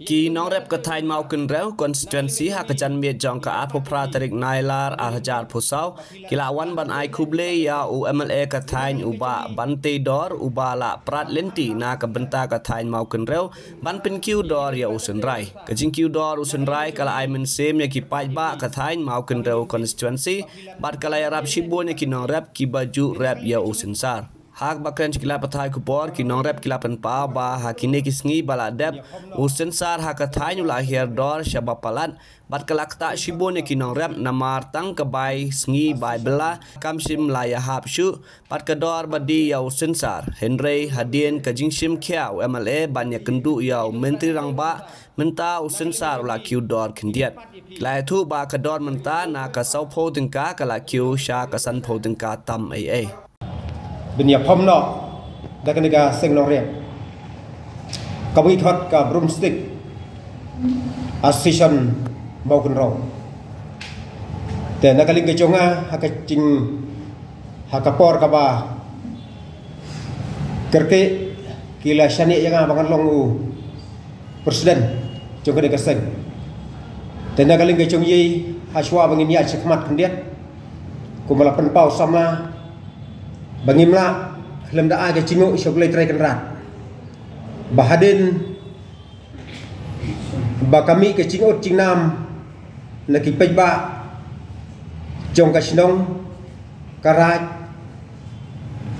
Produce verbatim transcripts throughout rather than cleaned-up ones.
Ki nongrep ka thaiñ Mawkynrew constituency ha ka janmiet jong ka arphew phra tarik Nailar arhajar arphew saw ki la wan ban ai khublei ïa u M L A ka thaiñ u Bah Bante Dor uba la prat lynti na ka bynta ka thaiñ Mawkynrew ban pynkiew dor ïa u synrai. Ka jingkiew dor u synrai ka la ai mynsiem ïa ki paidbah ka thaiñ Mawkynrew constituency bad ka la ïarap shibun ïa ki nongrep kiba ju rep ïa u synsar. Ha kaba kren sha ki lad pathai khubor, ki nongrep ki la pynpaw ba ha kine ki sngi ba la dep, u synsar ha ka thaiñ u la hiar dor shaba palat bad ka la ktah shibun ïa ki nongrep namar tang ka bai sngi bai bylla kam shym la ïahap shuh bad ka dor ba dih ïa u synsar. Hynrei hadien ka jingshim khia u M L A ban ïakynduh ïa u Myntri Rangbah, mynta u synsar u la kiew dor khyndiat. La ïathuh ba ka dor mynta na ka sawphew tyngka ka la kiew sha ka sanphew tyngka tam ei ei. Bin ïa phom noh da kane ka seng nongrep kaba ngi khot ka Broomstick Association Mawkynrew. Te na ka liang ka jong nga ha ka jing ha ka por kaba kyrkieh ki la shaniah ïa nga ba ngan long u president jong kane ka seng. Te na ka liang ka jong i ha shuwa ba ngin ïaid shakhmat khyndiat, kumba la pynpaw samla ba ngim lah khlem da ai ka jingmut sha U Blei Trai Kynrad. Ba hadien ba ka mih ka jingud jingnam na ki paidbah jong ka shnong, ka raid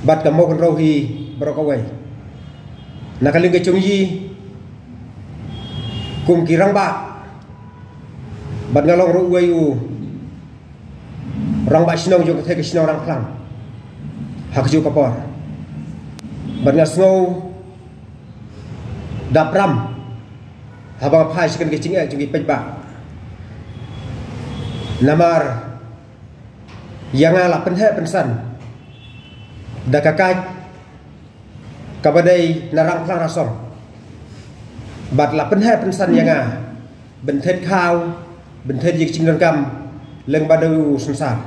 bad ka Mawkynrew hi baroh kawei. Na ka liang ka jong i kum ki rangbah bad nga long ruh uwei u rangbah shnong jong ka thei ka shnong Rangphlang ha kajuh ka por. Bad nga sngew dap ram haba nga phai sha kane ka jingeh jong ki paidbah. Namar ïa nga la pynheh pynsan da ka kaid kaba dei na Rangphlang Rasong. Bad la pynheh pynsan ïa nga ban thied khaw, ban thied ïa ka jingdonkam lyngba ba dei u synsar.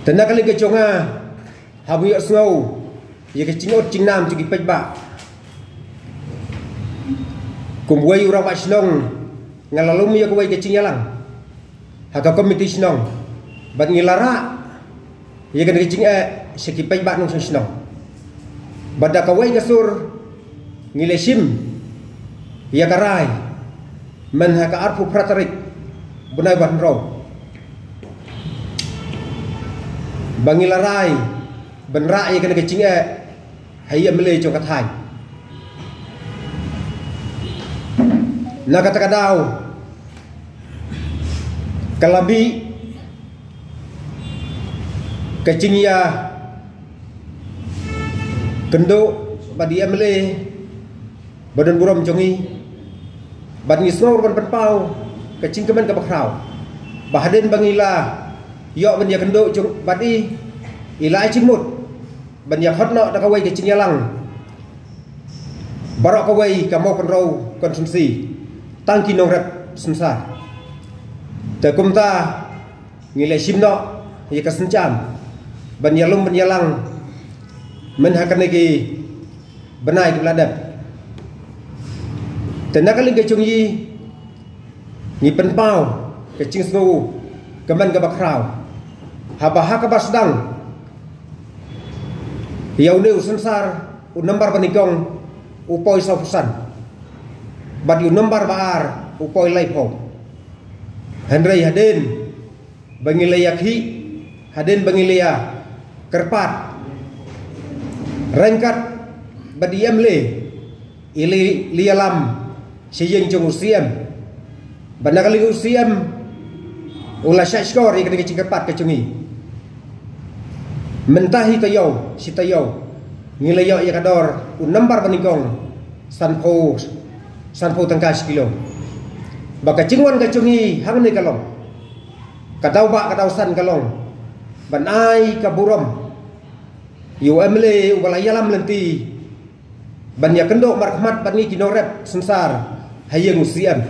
Te na ka liang ka jong nga haba nga ïohsngew ïa ka jingud jingnam jong ki paidbah, kum uwei u rangbah shnong nga la lum ïa kawei ka jingïalang ha ka komiti shnong bad ngi la rah ïa kane ka jingeh sha ki paidbah nongshong shnong. Bad da kawei ka sur ngi la shim ïa ka rai mynha ka arphew phra tarik bnai ba hynriew ba ngi la rai ban rah ïa kane ka jingeh ha i M L A jong ka thaiñ. Na kata ka daw ka la mih ka jingïakynduh bad i M L A ba don burom jong i, bad ngi sngew ruh ban pynpaw ka jingkmen kaba khraw ba hadien ba ngi la ïoh ban ïakynduh jong bad i, i la ai jingmut ban ïakhot noh da kawei ka jingïalang baroh kawei ka Mawkynrew constituency, tang ki nongrep synsar. Te kumta ngi la shim noh ïa ka synshar ban ïalum ban ïalang mynha kane ki bnai kiba la dep. Te na ka liang ka jong i ngi pynpaw ka jingsngewkmen kaba khraw haba ha kaba sdang ïa une u synsar u nombar ba nyngkong u poi sawphew san bad ïa u nombar ba ar u poi laiphew. Hynrei hadien ba ngi la ïakhih, hadien ba ngi la ïakyrpad ryngkat bad i M L A, i la ïalam sha ïing jong u C M. Bad na ka liang u C M u la shah shkor ïa kane ka jingkyrpad ka jong i. Mynta hi taïew shi taïew ngi la ïoh ïa ka dor u nombar ba nyngkong sanphew, sanphew tyngka shi kilo. Ba ka jingwan ka jong i hangne ka long, ka daw ba ka daw san ka long ban ai ka burom ïa u M L A uba la ïalam lynti ban ïakynduh markhmat bad ngi ki nongrep synsar ha ïing u C M.